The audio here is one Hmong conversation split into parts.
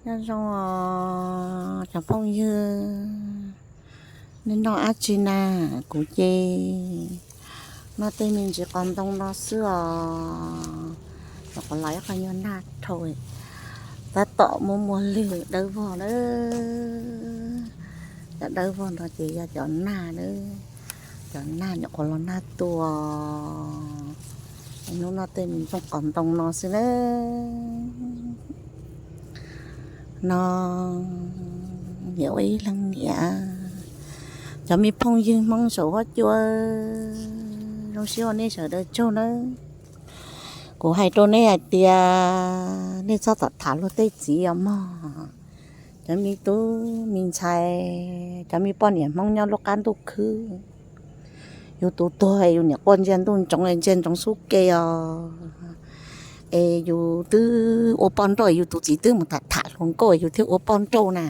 Nyob zoo os cov phooj ywg, nej noj dab tsi na? Kuv ces noj tej me ntsis qos ntoo no xwb os. Cov qos los ib qho nyuag nag dhau, tab tom muaj muaj lwg dawb vog lawm. Cov dawb vog no ces yog cov nag na, cov nag nyuam qhuav los nag tuaj. Hnub no tej me ntsis qos ntoo no xwb na. No niam ua ib leeg niam, cov me phooj ywg Hmoob saum huab cua, zoo siab ua nej sawv daws tsaug nawb. Kuv hais rau nej hais tias nej txhob tham tham luag tej txiv os mog. Cov me tub me ntxhais, cov me poj niam Hmoob nyob lub qab ntuj khwb, yus tus tuag es yus niam quaj ntsia ntuj ntsoov es ntsia ntsoov xub ke os. Es yus twb ua poj nrauj es yus tus txiv twb mus tham tham hluas nkauj es yus thiaj ua poj nrauj na.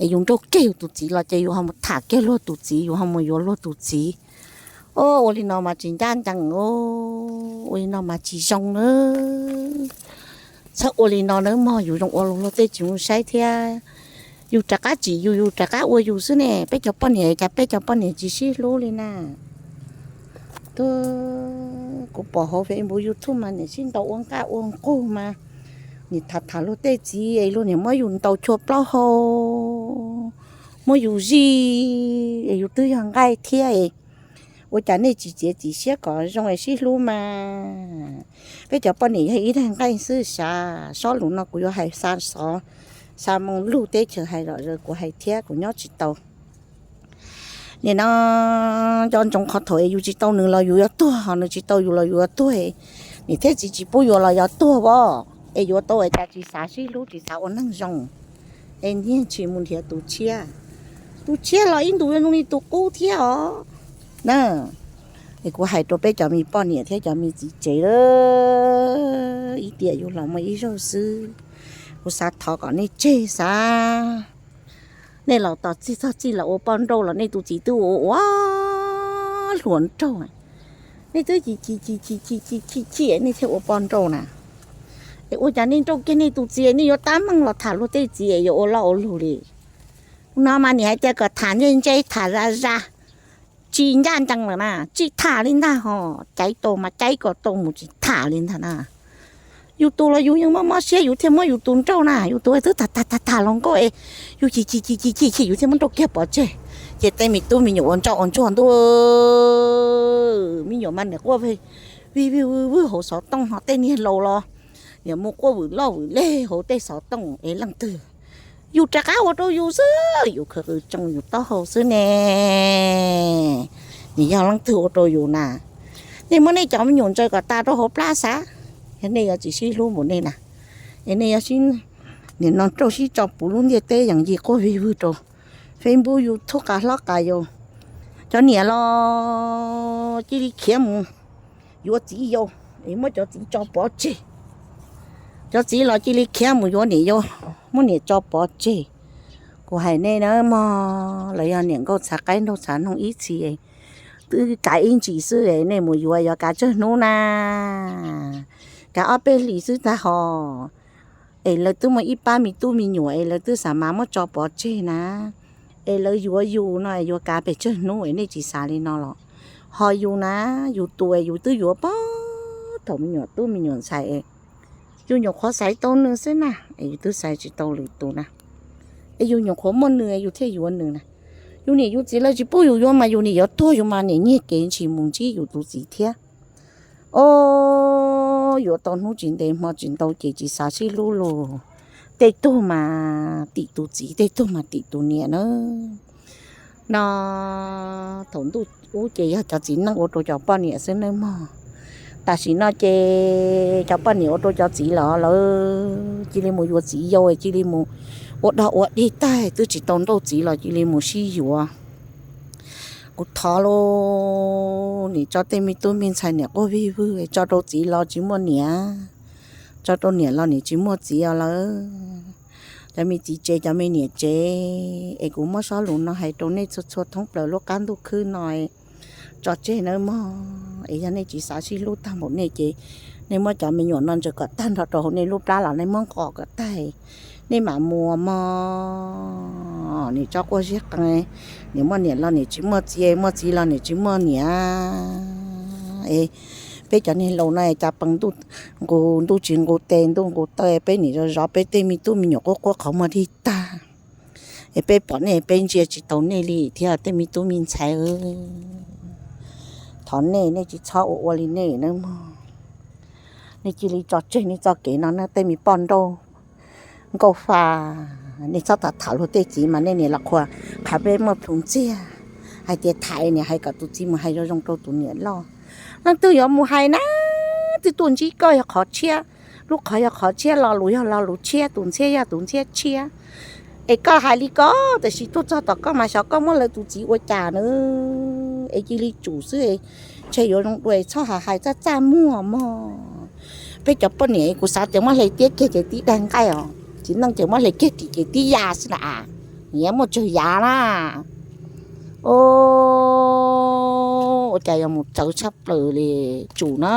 Es yus nrauj kiag yus tus txiv los ces yus ho mus tham kiag luag tus txiv, yus ho mus yuav luag tus txiv. Ua li no mas tsis ncaj ncees, ua li no mas tsis zoo na. Txhob ua li no nawb mog, yus zoo ua luag tej tsis zoo saib thiab. Yus rov qab tsim yus, yus rov qab ua yus xwb ne. Peb cov poj niam cas peb cov poj niam tsis sib hlub li na. Tuaj, kuv pom hauv Facebook YouTube mas niam sib ntaus ua nqaj ua nqug mas, niam tham tham luag tej txiv es luag niam muab yus ntaus chua plaub hau, muab yus zij es yus twb yog nqaij thiab es. Ua cas nej tsis txiav txim siab kom zoo es sib hlub mas? Peb cov poj niam yog ib daig nqaij xwb sav. Sob lus no kuv yuav hais xa xov, xa moo lug teb chaws hais zom zaws, kuv hais thiab kuv nyob tsis tau. Nim no nco ntsoov qhov thaum es yus tsis tau nws los yus yuav tuag, ho nws tsis tau yus los yus yuav tuag. Niam thiab txiv tsis pub yuav los yuav tuag as. Es yuav tau es cas tsis xav sib hlub, tsis xav ua neeg zoo, es niag tsis mus nrhiav tus tshiab. Tus tshiab los ib ntus zoo li tus qub thiab os na. Es kuv hais rau peb cov me poj niam thiab cov me txiv tsev, ib tiam yus los muaj ib zaug xwb, kuv xav thov kom nej tseg xav. Nej los tos txij txog txij los ua poj nrauj los nej tus txiv twb ua ua hluas nraug, nej twb chim chim chim chim chim chim chim nej thiaj ua poj nrauj na. Es ua cas nej nrauj kiag nej tus txiv nej yuav tab meeg los tham luag tej txiv es yuav ua loj ua lug li? No mas niam hais tias kom tham ntse ntse tham zaj zaj, tsis ncaj ncees lawm na, tsis tham li ntag ho. Caiv tau mas caiv kom tau mus, tsis tham li ntag na. Yus tus los yus yeej mob mob siab yus thiaj muab yus tus nrauj na, yus tus twb tham tham tham tham hluas nkauj es yus chim chim chim chim chim chim yus thiaj muab nrauj kiag pov tseg. Ces tej me tub me nyuam ua ntsoj ua ntsuag ntuj, me nyuam mas niam quaj vij vij vwj vwj hauv xov tooj, ho tej niag laus los niam mus quaj vwm loj vwm leg hauv tej xov tooj es leej twg? Yus rov qab ua rau yus xwb, yus khwv qws tsoo yus taub hau xwb ne. Nws yog leej twg ua rau yus na? Nej muab nej cov me nyuam ntsaws kom tas rau hauv plab xav, yog nej yuav tsis sib hlub mus nej na, es nej yuav sib, nim no rau sib tso puv lub ntiaj teb yees yig quaj vij vwg rau Facebook YouTube qas hlob qas yau. Cov niam los cia li khiav mus yuav txiv yau, es muab cov txiv tso pov tseg. Cov txiv los cia li khiav mus yuav niam yau, muab niam tso pov tseg. Kuv hais nej na mog, lawv yog niam nkauj txhav qaib nraug txhav noog ib txhis, twb kav ib ntsis xwb nej mus yuav yuav kav tsawg hnub na, kav ob peb hlis xwb tag hos. Es lawv twb muaj ib pab me tub me nyuam es lawv twb xav mas muab tso pov tseg na. Es lawv yuav yus no es yuav kav pes tsawg hnub es nej tsis xav li no los? Ho yus na, yus tus es yus twb yuav pog thaum me nyuam tub me nyuam ntxhais es yus nyuam qhuav xaiv tau nws xwb na, es yus twb xaiv tsis tau lwm tus na. Es yus nyuam qhuav muaj nws yus thiaj yuav nws na. Yus niam yus txiv lawv tsis pub yus yuav mas yus niam yuav tuag yus mas niam nyiag kev ntshis mus ntsib yus tus txiv thiab. O, yuav tau hnub tsis ntev hmo tsis ntau ces tsis xav sib hlub lus. Tej tug mas tim tus txiv, tej tug mas tim tus niam na. No thaum ntuj ub ces yog cov txiv neej ua rau cov poj niam xwb nawb mog. Tam sim no ces cov poj niam ua rau cov txiv los lawv cia li mus yuav txiv yau, cia li mus ua dog ua dig tag twb tsis tau nrauj txiv los cia li mus sib yuav. Kuv thov lauj, nim tso tej me tub me ntxhais niam quaj vij vwg, tso rau txiv los tsis muaj niam, tso rau niam los nim tsis muaj txiv os lawm. Cov me txiv tsev, cov me niam tsev, es kuv muab sob lus no hais rau nej txhua txhua thoob plaws lub qab ntuj khwb no, tso tseg nawb mog. Es yog nej tsis xav sib hlub tag npaum nej ces Nej muab cov me nyuam no ntsaws kom tag nrho rau hauv nej lub plab los nej muab nqos kom tag, nej mam mus mog. Niam tsob quaj siab qees, niam muaj niam los niam tsis muaj txiv, muaj txiv los niam tsis muaj niam. Es peb cov niag laus no cas pees ntuj nqus ntuj tsis nqus tes ntuj nqus taw, peb niam zov zov peb tej me tub me nyuam quaj quaj qhov muag dig tag. Es peb pom nej peb ntsia tsis tau nej li thiab tej me tub me ntxhais. Thov nej, nej tsis txhob ua ua li nej nawb mog. Nej cia li tso tseg nej txoj kev no na tej me poj nrauj nkauj fa. Nej txhob tham tham luag tej txiv mas nej niam los qhuas qhav peb muaj plhus ntxiag hais tias tham niam hais kom tus txiv mus hais zoo zoo rau tus niam loj. Leej twg yuav mus hais na, twb tuaj ntsib koj yog qhov tshiab, lub qhov yog qhov tshiab, lo lus yog lo lus tshiab, tus ntxhiab yog tus ntxhiab tshiab. Es koj hais li ko, tiam sis tuaj txog tom koj mas xyov koj muab lawv tus txiv ua cas na. Es cia li tsum xwb, ntshe yuav zoo dua txhob hais hais txaj txaj muag mog. Peb cov poj niam kuv xav tias muab hle tiab kiag ces tib daig nqaij os, txiv neej ces muab hle kiag tim ces tib ya xwb na. Niam muaj tsawg yav na. Ua cas yuav mus txawv tshaj plaws li, tsum na.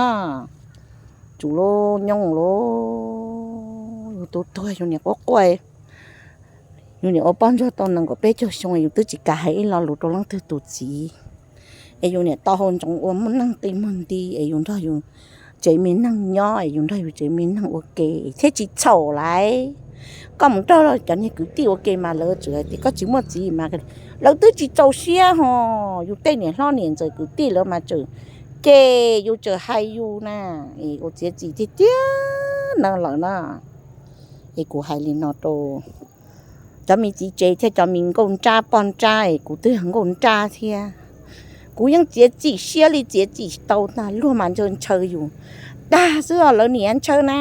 Tsum lub nyooj lub, yus tus tuag yus niam quaj quaj, yus niam ua poj ntsuag tau nees nkaum peb caug xyoo yus twb tsis kam hais ib lo lus rau leej twg tus txiv. Es yus niam tau hau ntsoov ua muaj neeg qi muag nti es yus nrog yus tsev me neeg nyob es yus nrog yus tsev me neeg ua ke thiab tsis txhaum lawm. Koj mus nrog cov niag kwv tij ua ke mas lawv tseem hais tias koj tsis muaj txiv mas lawv twb tsis txaus siab ho. Yus tej niam hlob niam ntxawm kwv tij lawv mas tseem cem yus tseem hais yus na. Es ua txiav txim tiag tiag no lawm na. Es kuv hais li no rau cov me txiv tsev thiab cov me nkauj nrab poj nrab es kuv twb yog nkauj nrab thiab. Kuv yeej txiav txim siab li txiav txim tau ntag, luag mas ntshaw ntshaw yus dag xwb os, lawv niam ntshaw na.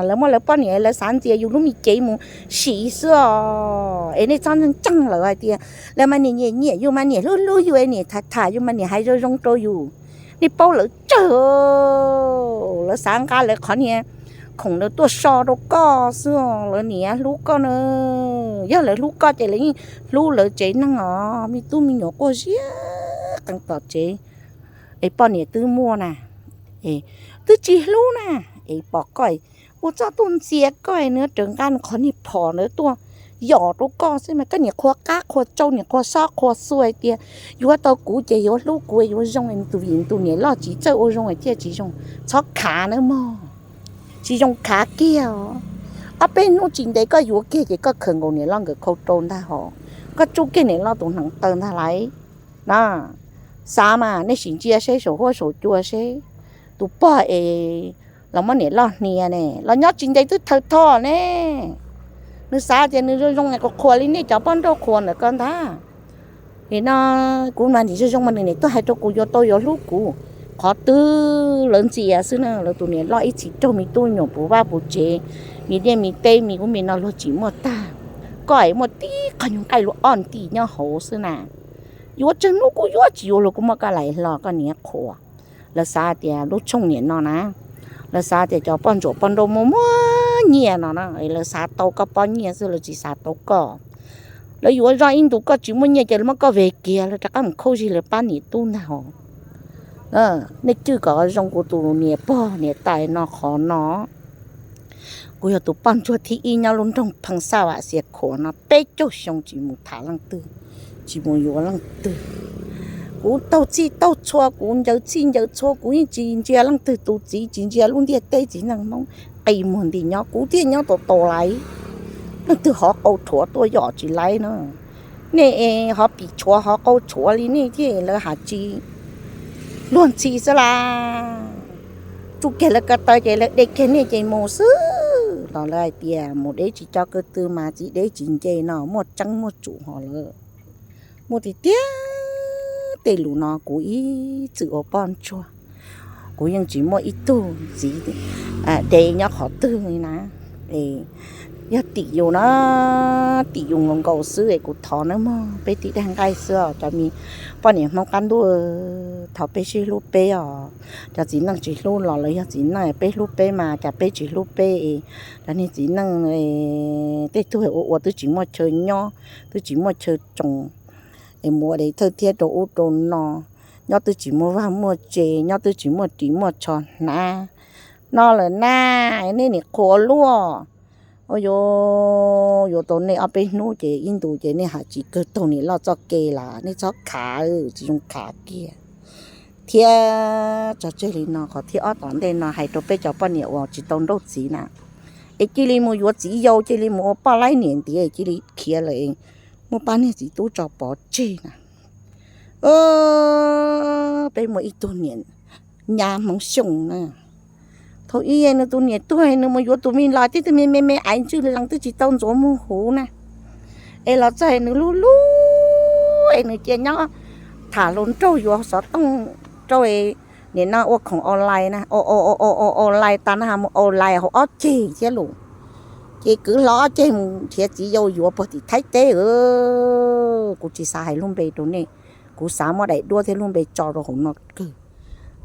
Lawv muaj lawv poj niam lawv xav ntxias yus lub me cev mus sim xwb os. Es nej txhob ntseeg lawv hais tias lawv mas niam nyiam nyiam yus mas niam hlub hlub yus es niam tham tham yus mas niam hais zoo zoo rau yus. Nej paub lawv tsawg, lawv xav nqa lawv qhov niag khoom ntawd tuaj so rau koj xwb os, lawv niam hlub koj na. Yog lawv hlub koj ces lawv yeej hlub lawv tsev neeg os, me tub me nyuam quaj siab qees tom tsev. Es poj niam twb muaj na, es twb tsis hlub na, es pom koj ua txuj tuaj ntxias koj, nws raws nqa nws qhov niag phom ntawd tuaj yos rau koj xwb mas koj niam qhuas qab qhuas tsau, niam qhuas sob qhuas xua hais tias yuav tau kuv ces yuav hlub kuv yuav zoo, tus vim tus niam loj tsis txawj ua zoo thiaj tsis zoo. Txhob khav nawb mog, tsis zoo khav kiag os. Ob peb hnub tsis ntev koj yuav kiag ces koj khaws nkaus niam loj nkawd khau rau ntag hos, koj tsuj kiag niam loj tus hneev taw ntag lauj na. Xav mas nej sim ntsia seb saum huab saum cua seb tus pog es los muab niam loj hnia ne los nyob tsis ntev twb thawj thoj ne. Nws xav tias nws zoo zoo es qhuas qhuas li nej cov poj nrauj qhuas ntawm ko ntag. Nim no kuv mas nim zoo zoo mas nws niam tuaj hais rau kuv yuav tau yuav hlub kuv. Qhov twg lawv ntxias xwb na, lawv tus niam loj ib txhis raug me tub me nyuam puv vaj puv tsev, me liaj me teb me ub me no luag tsis muaj tag. Koj es muaj tib qho nyuag nqaij lub ob nti nyob hauv xwb na. Yuav tsawg hnub kuj yuav tsis yuav luag kuj muab koj laim hlo koj niam qhuas. Lawv xav tias lub tshooj niam no na, lawv xav tias cov poj ntsuam poj nrauj muaj muaj nyiaj no na, lawv xav tau koj pob nyiaj xwb lawv tsis xav tau koj. Lawv yuav zoj ib ntus koj tsis muaj nyiaj ces lawv muab koj veg kiag lawv rov qab mus khaub zig lawv pab niam tub ntag hos. Nej cwj kom zoo kuv tus niam pog niam tais no qhov no. Kuv yog tus poj ntsuag thib ib nyob lub nroog Pheej Xaj Vam Xiav Khuam no peb caug xyoo tsis mus tham leej twg, tsis mus yuav leej twg. Kuv taug txhij taug txhua, kuv ncaws txhij ncaws txhua, kuv yeej tsis ntsia leej twg tus txiv, tsis ntsia lub ntiaj teb txiv neej Hmoob qi muag nti nyob, kuv thiaj nyob tau tau laiv. Leej twg hov qau rhuav tuaj yom tsis laiv na. Nej hov pim tshuav hov qau tshuav li nej thiaj lawv has tsis luag ntxhi xwb las. Tsuj kiag lawv ko taw ces lawv de kiag nej ces mus xwb los lawv hais tias mus deb tsis coj ko tw mas txiv deb tsis nce no muaj tseeb muaj tsum hos lawm. Muaj tiag tiag tej lus no kuv ib txwm ua poj ntsuag, kuv yeej tsis muaj ib tug txiv dev nyob qhov twg li na. Yog tim yus na, tim yus nkaus nkaus xwb es kuv thov nawb mog, peb tib daig nqaij xwb os cov me poj niam Hmoob qab ntuj, thov peb sib hlub peb os. Cov txiv neej tsis hlub los lawv yog txiv neej, peb hlub peb mas cas peb tsis hlub peb es cov niag txiv neej tej tug ua ua twb tsis muaj chaw nyob, twb tsis muaj chaw tsoo es mus ua de thawj thiab rau ub rau no, nyob twb tsis muaj vaj muaj tse, nyob twb tsis muaj ris muaj tsho hnav no lawm na, nej nim qhuas luaj. Ua yuav tau nej ob peb hnub ces ib ntus ces nej hais tsis kawg taug niam loj txoj kev lawm, nej txhob khav, tsis zoo khav kiag. Thiab tso tseg li no, qhov thib ob tom ntej no hais rau peb cov poj niam uas tsis tau nrauj txiv na, es cia li mus yuav txiv yau, cia li mus ua poj laib niam ntiav, cia li khiav lawm, muab pab niag txiv tub tso pov tseg na. Peb muaj ib tug niam nyab Hmoob Xyooj na, thaum ub nws tus niam tuag nws mus yuav tus me los tib tug me me me aiv ntswj lees twb tsis tau ntxuav muag huv na, es los txog nws hlub hlub es nws cia nyob tham hluas nraug yuav xov tooj rau, nim no ua khoom online na, online tas na mus online hauv ob ceg thiab lus, ces kwv hlo ob ceg mus nrhiav txiv yau yuav puag tim Thaib teb. Kuv tsis xav hais lub npe rau nej, kuv xav muab daim duab thiab lub npe tso rau hauv no kawg.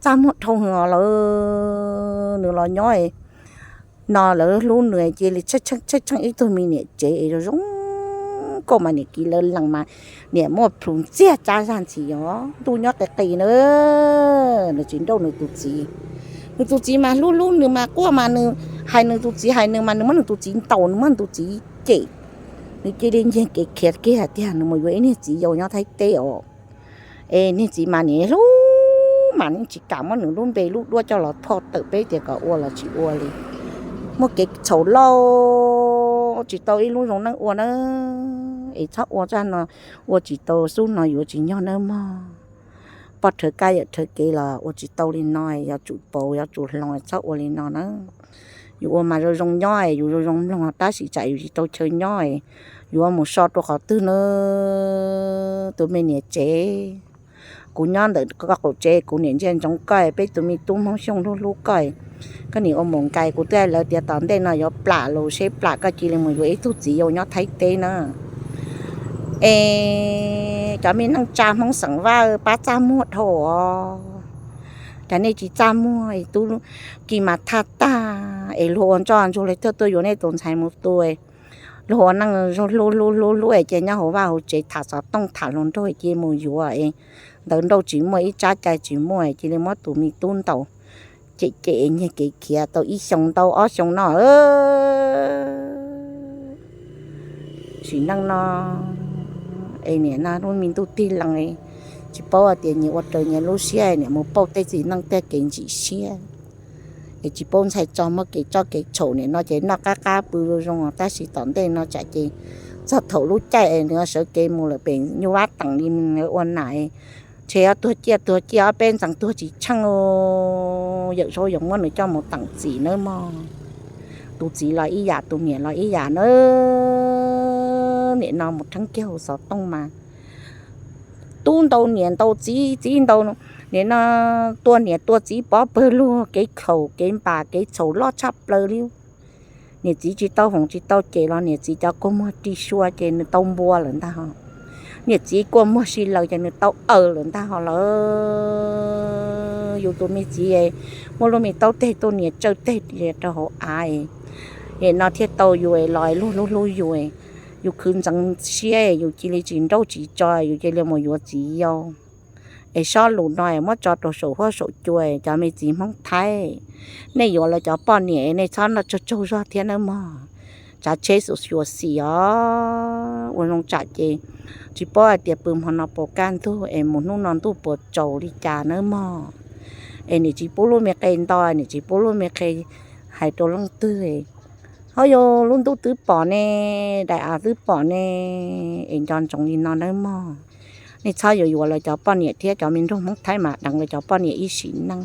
Txaj muag dhau lawm, nws los nyob no lawv hlub nws cia li tsheej tsheej ib tug me niam tsev es zoo zoo nkauj mas niam kiv lawv lees mas niam muaj plhus ntxiag cab zaj ntxhi os, ntuj nyob qis qis na, nws tsis nrauj nws tus txiv. Nws tus txiv mas hlub hlub nws mas quaj mas nws hais nws tus txiv hais nws mas nws muab nws tus txiv ntaus, nws muab nws tus txiv cem. Nws cia li nyiag kev khiav kiag hais tias nws mus yuav ib niag txiv yau nyob Thaib teb os. Es niag txiv mas niam hlub mas yeej tsis kam muab nws lub npe lub duab coj los phoj tawm peb tias kom ua los tsis ua li. Muaj kev txhaum lauj, tsis tau ib lub zoo neej ua na. Es txhob ua zaj no, ua tsis tau xub no yuav tsis nyog nawb mog. Poj rhawv kab yawm rhawv kev los ua tsis tau li no, yuav tsum pauv yuav tsum hloov, txhob ua li no na. Yus ua mas zoo zoo nyob, yus zoo zoo mloog tab sis tsam yus tsis tau chaw nyob, yuav mus so rau qhov twg na? Tus me niam tsev, kuv nyob ntawm koj qaum tsev, kuv niam ntsia ntsoov koj, peb tus me tub Hmoob Xyooj hlub hlub koj. Koj nim ua mus nkaim, kuv twb hais lawv tias tom ntej no yuav plam los seb plam koj cia li mus yuav ib tug txiv yau nyob Thaib teb na. Es cov me neej tsa Hmoob xeem Vaj pab txaj muag dhau os. Cas nej tsis txaj muag, tub Kis mas thaj tag es luag ua ntsoj ntsuag li thiaj tuaj yuav nej tus ntxhais mus tu. Luag ua neej zoo hlub hlub hlub hlub es cia nyob hauv vaj hauv tsev tham xov tooj tham hluas nraug cia mus yuav es ntawd nrauj tsis muaj ib tsab cai tsis muaj cia li muab tus me tub ntaus cem cem nyiag kev khiav tau ib xyoo ntau ob xyoo no. Sim neej no es niam no lub me ntuj tig lees, tsis paub hais tias nyias ua raws nyias lub siab, niam mus pauj tej txiv neej tej kev ntsim siab, es tsis paub ntxhais tso muab kev tso kev txhaum, niam no ces noj qab qab pw zoo zoo tab sis tom ntej no tsam ces txog thaum lub caij es nws sawv kev mus lawm pem nyuj vab teem li ua nam, ntshe yuav tuag ciaj tuag ciaj ob peb ntxeev tuag tsis tsheej, yawm saub yoov muab nws coj mus teem txim nawb mog. Tus txiv los ib yam tus niam los ib yam nawb. Niam no mus rheeb kiag hauv xov tooj mas tub ntau niam ntau txiv, txiv ntau niam no, tua niam tua txiv pov pawg lug, kev khaum kev npam kev txhaum loj tshaj plaws li. Niam txiv tsis tau foom tsis tau cem los niam txiv cov kua muag ri sua ces nws tau npua lawm ntag ho. Niam txiv kua muag si laws ces nws tau aws lawm ntag ho lawm. Yus tus me txiv muaj lub me taub teg tuaj nias tsawj teg rau hauv av, es no thiaj tau yus los luag hlub hlub yus, yus khwv ntxeev siab yus cia li tsis nrauj tsis tso yus cia li mus yuav txiv yau. Es sob lus no muab tso rau saum huab saum cua, cov me txiv Hmoob Thaib, nej yuav lawv cov poj niam nej txhob noj tsaug tsaug zog thiab nawb mog. Tsav tsheb xyuam xim os, ua zoo tsam ces tsis paub hais tias pw hmo no puas kaj ntug es mus hnub no ntuj puas tsaus li cas nawb mog. Es niam tsis pub lub me qe nto, niam tsis pub lub me qe hais rau leej twg. Ho yog lub ntuj twb pom ne, daim av twb pom ne, es nco ntsoov li no nawb mog. Nej txhob yuav yuav lawv cov poj niam thiab, cov me nraug Hmoob Thaib mas deev lawv cov poj niam ib sim neej.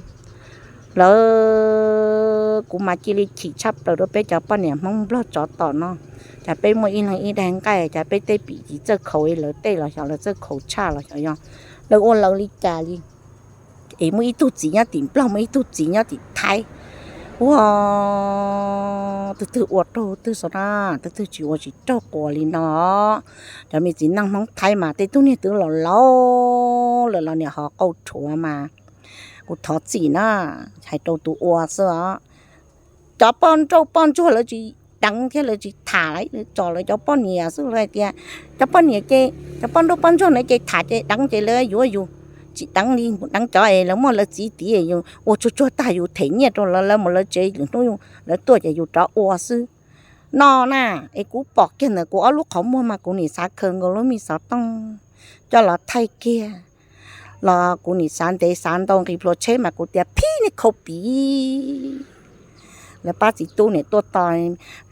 Lawv kuv mas cia li chim tshaj plaws rau peb cov poj niam Hmoob Nplog tsov tom no. Cas peb muaj ib leeg ib daig nqaij, cas peb tej pim tsis txawj khaus li lawv tej los xyov, lawv txawj khaus tshaj los xyov, yog lawv ua lawv li cas li. Es muaj ib tug txiv nyob tim Nplog, muaj ib tug txiv nyob tim Thaib. Ua, twg twg ua raug twg xwb na, twg twg tsis ua tsis raug quas li no. Cov me txiv neej Hmoob Thaib mas tej tug niag twb laus laus lawm los niam ho qau rhuav mas kuv thov txim na, hais rau tus ua xwb os. Cov poj nrauj poj ntsuag lawv tsis deev thiab lawv tsis tham, lawv tso lawv cov poj niam xwb, lawv hais tias cov poj niam ces, cov poj nrauj poj ntsuag na ces tham ces deev ces lawv yuav yus. tsis deev li, deev cov es lawv muaj lawv txiv tid, yus ua tsuag tsuag tag yus them nyiaj rau lawv, lawv mus lawv tsev, lwm hnub lawv tuaj ces yus rov ua xwb no na. Es kuv pom kiag ntawm kuv ob lub qhov muag mas kuv nim xav khaws nkaus lub me xov tooj coj los thaij kiag, los kuv nim xav ntev xav ntau nqis plhuav tsheb mas kuv tias phib niag khau piv. Lawv pab txiv tub niam tuaj tos,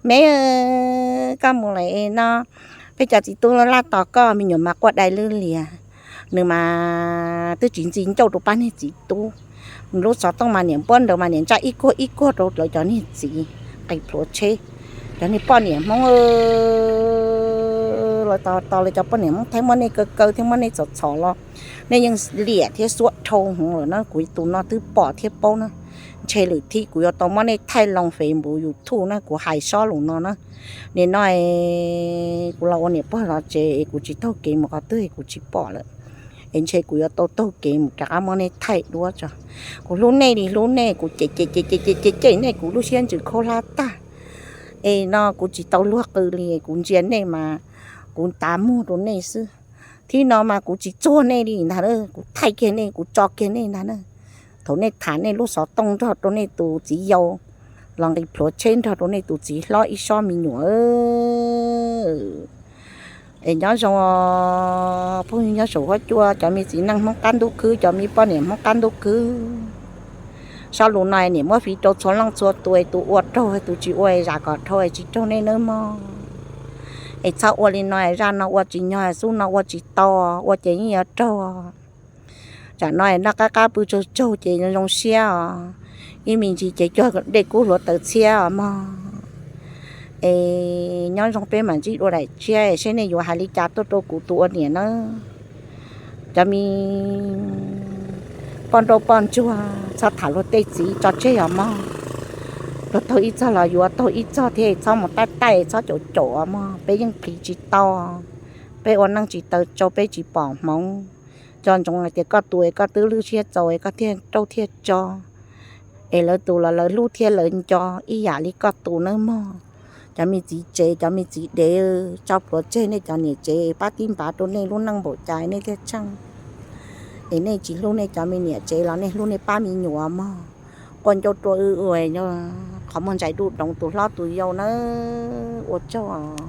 me, koj mus lawm no, peb cov txiv tub laj tos koj, me nyuam mas quaj dai lwj lias. Nws mas twb tsis ntxi ncauj rau pab niag txiv tub, nws lub xov tooj mas niam npuab nraud mas niam ntsaj ib kuag ib kuag rau lawv cov niag txiv nqis plhuav tsheb. Cov niag poj niam Hmoob lawv tos tos lawv cov poj niam Hmoob Thaib muab nej kaw kaw thiab muab nej txhom txhom los nej yeej liam thiab xuab dhau hwv lawm na. Kuv tus no twb pom thiab paub na, ntshe lwm thib kuv yuav tau muab nej thaij loo Facebook YouTube na, kuv hais sob lus no na. Nim no kuv los ua niam pog zov tsev es kuv tsis taug kev mus qhov twg kuv tsis pom lawm, es ntshe kuv yuav tau taug kev mus rov qab muab nej thaij duab tso. Kuv hlub nej li hlub nej, kuv cem cem cem cem cem nej kuv lub siab ntsws khaub hlab tag. Es no kuv tsis tau luag qw li, kuv ntsia nej mas kuv tav muag rau nej xwb. Thib no mas kuv tsis txuag nej li ntag na, kuv thaij kiag nej, kuv tso kiag nej ntag na. Thaum nej tham nej lub xov tooj nrog rau nej tus txiv yau los nqis plhuav tsheb nrog rau nej tus txiv hlob ib sob me nyuam. Es nyob zoo phooj ywg nyob saum huab cua, cov me txiv neej Hmoob qab ntuj khwb, cov me poj niam Hmoob qab ntuj khwb, sob lus no niam muab fiv rau txhua leej txhua tus, tus ua raug tus tsis ua zam kom dhau tsis raug nej nawb mog. Es txhob ua li no, zaj no ua tsis nyog, xub no ua tsis tau, ua ces yeej yuav raug. Tsam no noj qab qab pw tsaug tsaug ces zoo siab os, ib me ntsis ces cuag dej kub hluav taws txhiab os mog. Es nyob zoo peb mam ntsib dua daim tshiab seb nej yuav hais li cas tuaj rau kuv tus ua niam nawb. Cov me poj nrauj poj ntsuag txhob tham luag tej txiv tso tseg os mog. Luag taug ib txog los yuav taug ib txog thiab, txhob mus taij taij txhob caum caum os mog, peb yeej plhis tsis tau. Peb ua neej tsis taw tsau peb tsis pom hmoov. Nco ntsoov hais tias koj tus es koj twb lwj siab txaus es koj thiaj rauj thiaj tso, es lawv tus los lawv hlub thiab lawv nco ib yam li koj tus nawb mog. Cov me txiv tsev cov me txiv dev, tso plhuav tseg nej cov niam tsev pab tib npav rau nej lub neej npaum cas nej thiaj tsheej. Es nej tsis hlub nej cov me niam tsev los nej hlub nej pab me nyuam mog. Quaj ncauj rua w ua qhov muag ntsais duj doov tus hlob tus yau nawb. Ua tsaug.